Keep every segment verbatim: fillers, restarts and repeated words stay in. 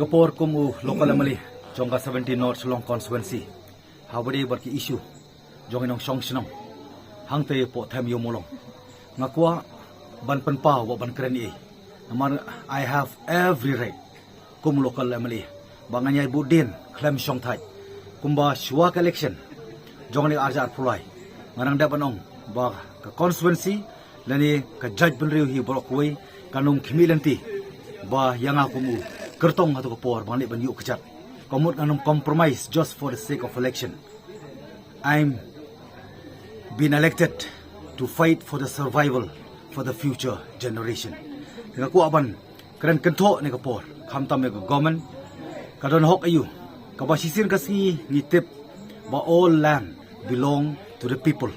Por kum u local M L A jong ka seventeen North Shillong constituency, ha ba dei bad ki issue jong i nongshong shnong hangtei hapoh them Iewmawlong, nga kwah ban pynpaw bad ban kren ei. Namar I have every right kum u local M L A ba ngan ïai bud dien khlem shong thait. Kumba shuwa ka election jong ka ar hajar arphew lai, nga dang dep ban ong ba ka constituency lane ka jaitbynriew hi baroh kawei kan ym khmih lynti ba ïa nga kum u kyrtong ha tu ka por ba ngan leit ban ïuh kjat. Ka mut ngan ym compromise just for the sake of election. I'm been elected to fight for the survival for the future generation. Nga kwah ban kren kynthoh ne ka por, khamtam ïa ka government, ka don hok aïu? Kaba shisien ka sngi ngi tip ba all land belong to the people.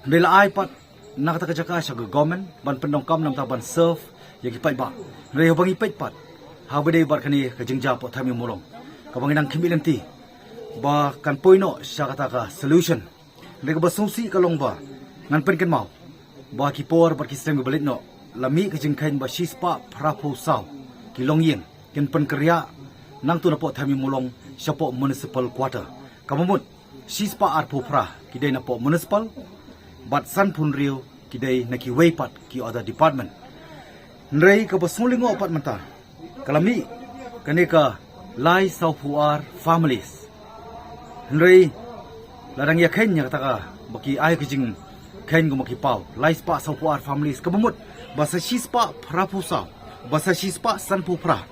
Hynrei la ai pat na kata ka jaka sha ka government ban pyndonkam namar ban serve ïa ki paidbah. Hynrei haba ngi peit pat ha ba dei bad kane ka jingjia hapoh them Iewmawlong, kaba ngi dang khmih lynti ba kan poi noh sha kata ka solution. Hynrei kaba sngewsih ka long ba ngan pynkynmaw ba ki por bad ki snem kiba leit noh la mih ka jingkheiñ ba shispah phraphew saw ki longïing kin pynkynriah nangta napoh them Iewmawlong shapoh municipal quarter. Kaba mut shispah arphew phra ki dei napoh municipal bad sanphew hynriew ki dei na kiwei pat ki other department. Hynrei kaba sngewlyngngoh pat mynta ka la mih kane ka lai sawphew ar families. Hynrei la dang ïa kheiñ ïa kata ka ba ki ai ka jingkheiñ kumba ki paw, lai spah sawphew ar families, kaba mut ba sa shispah phraphew saw, ba sa shispah sanphew phra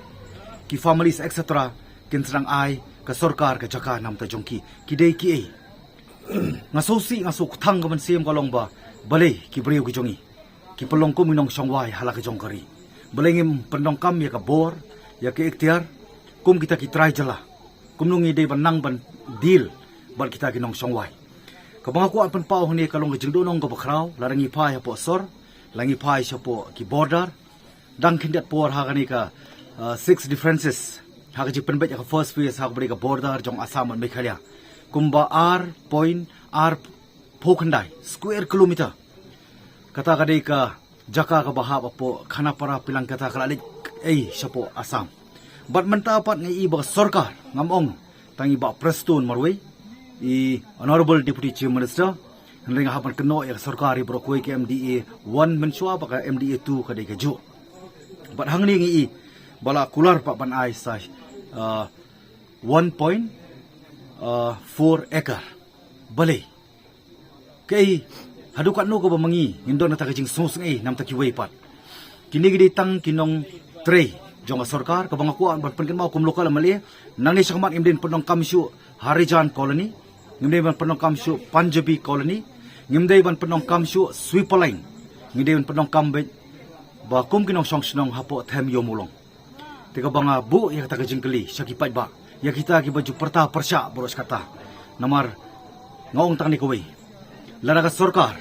ki families, et cetera, kin sa dang ai ka sorkar ka jaka namar jong ki. Ki dei kiei? Nga sngewsih, nga sngewkthang ka mynsiem ka long ba balei ki briew ki jong ngi ki pynlong kum ki nongshong wai ha la ka jong ka ri? Balei ngim pyndonkam ïa ka bor, ïa ka iktiar kum kita ki trai jylla? Kumno ngi dei ban nang ban deal bad kita ki nongshong wai? Kaba nga kwah pynpaw hangne ka long ka jingduhnong kaba khraw, lada ngi phai hapoh sor, lada ngi phai shapoh ki border, dang khyndiat por ha kane ka, uh, six differences ha ka jingpynbeit ïa ka first phase ha kaba dei ka border jong Assam bad Meghalaya, kumba ar point ar phew khyndai square kilometer. Kata ka dei ka jaka kaba hap hapoh Khanapara, Pilangkata, ka la leit ei shapoh Assam. Bad mynta pat nga i ba ka sorkar, ngam ong tang i Bah Prestone marwei, i Honorable Deputy Chief Minister, hynrei nga hap ban kynnoh ïa ka sorkar, ïa baroh kawei ka M D A one mynshuwa bad ka M D A two ka dei kajuh. Bad hangne ngi i ba la kular pat ban ai sa, uh, one point four acre. Balei? Kaei, haduh katno kaba ma ngi ngin don kata ka jingsngewsynei namar kiwei pat? Kine ki dei tang ki nongtrei jong ka sorkar, kaba nga kwah ban pynkynmaw kum local M L A, nangne shakhmat ngim dei ban pyndonkam shuh Harijan Colony, ngim dei ban pyndonkam shuh Punjabi Colony, ngim dei ban pyndonkam shuh Sweeper Line, ngim dei ban pyndonkam beit ba kum ki nongshong shnong hapoh them Iewmawlong. Te kaba nga buh ïa kata ka jingkylli sha ki paidbah, ïa kita kiba ju pyrta pyrshah baroh shi katta. Namar nga ong tang ne kawei, lada ka sorkar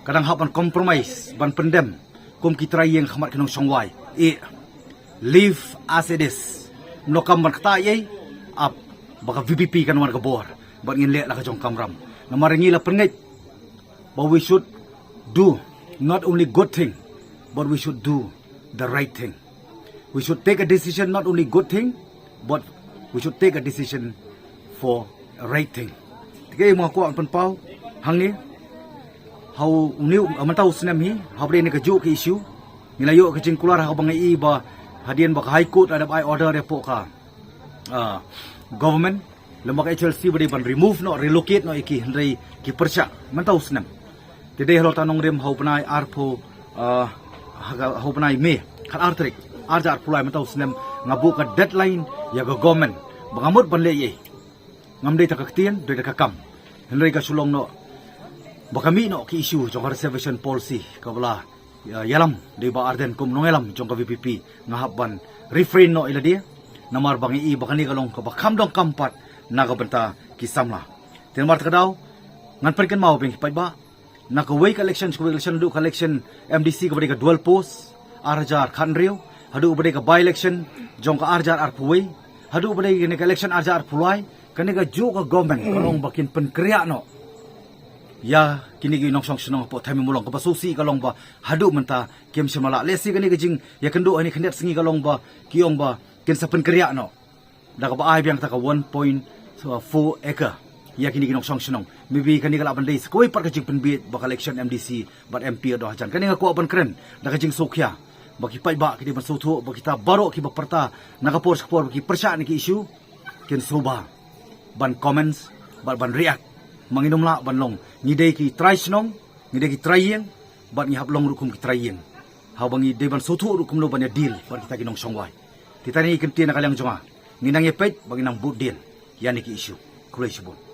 ka dang hap ban compromise, ban pyndem kum ki trai ïing ha khmat ki nongshong wai, eh, leave as it is. Ym donkam ban ktah ei ei, ap ba ka V P P kan wan ka bor bad ngin leh la ka jong ka kamram. Namar ngi la pyrngeit ba we should do not only good thing, but we should do the right thing. We should take a decision, not only good thing, but we should take a decision for a right thing. Te kaei ma nga kwah pynpaw hangne, ha une u, mynta u snem hi, ha ba dei ne kajuh ka issue, ngi la ïoh ka jingkular ha kaba nga i ba hadien ba ka High Court la dep ai order hapoh ka, ah, government, lem bad ka H L C ba dei ban remove noh, relocate noh ïa ki, hynrei ki pyrshah mynta u snem. Te dei halor ta nongrim ha u bnai arphew, ah, ha ka, ha u bnai May, khat ar tarik, ar hajar arphew lai, mynta u snem nga buh ka deadline ïa ka government ba nga mut ban leh ei ei. Ngam dei tang ka ktien, dei tang ka kam. Hynrei ka shu long noh ba ka mih noh ki issue jong ka reservation policy kaba la ïa, ïalam da i Bah Ardent kum nongïalam jong ka V P P, nga hap ban refrain noh ïa lade, namar ba nga i ba kane ka long kaba kham donkam pat na ka bynta ki samla. Te namar kata ka daw ngan pynkynmaw biang ki paidbah, na kawei ka election sha kawei ka election, haduh ka election M D C kaba dei ka dual post ar hajar khathynriew, haduh ba dei ka by election jong ka ar hajar arphew wei, haduh ba dei kane ka election ar hajar arphew lai, kane kajuh ka government ka long ba kin pynkriah noh ïa kine ki nongshong shnong hapoh them Iewmawlong. Kaba sngewsih ka long ba haduh mynta kim shym la lah. Lehse kane ka jingïakynduh ha kine khyndiat sngi ka long ba ki ong ba kin sa pynkynriah noh da kaba ai biang kata ka one point four acre ïa kine ki nongshong shnong. Maybe kane ka lah ban dei sa kawei pat ka jingpynbiej ba ka election M D C bad M P haduh hajan. Kane nga kwah ban kren da ka jingsngewkhia ba ki paidbah ki dei ban sngewthuh ba kita baroh kiba pyrta na ka por sha ka por ba ki pyrshah na ki issue kin sngewbha ban comments bad ban react. Ma ngin ym lah ban long, ngi dei ki trai shnong, ngi dei ki trai ïing bad ngi hap long ruh kum ki trai ïing. Haba ngi dei ban sngewthuh ruh kumno ban ïa deal bad kita ki nongshong wai. Te tang ngi kyntien na ka liang jong nga, ngi nang ïa peit bad ngi nang bud dien ïa kine ki issue. Khublei shibun.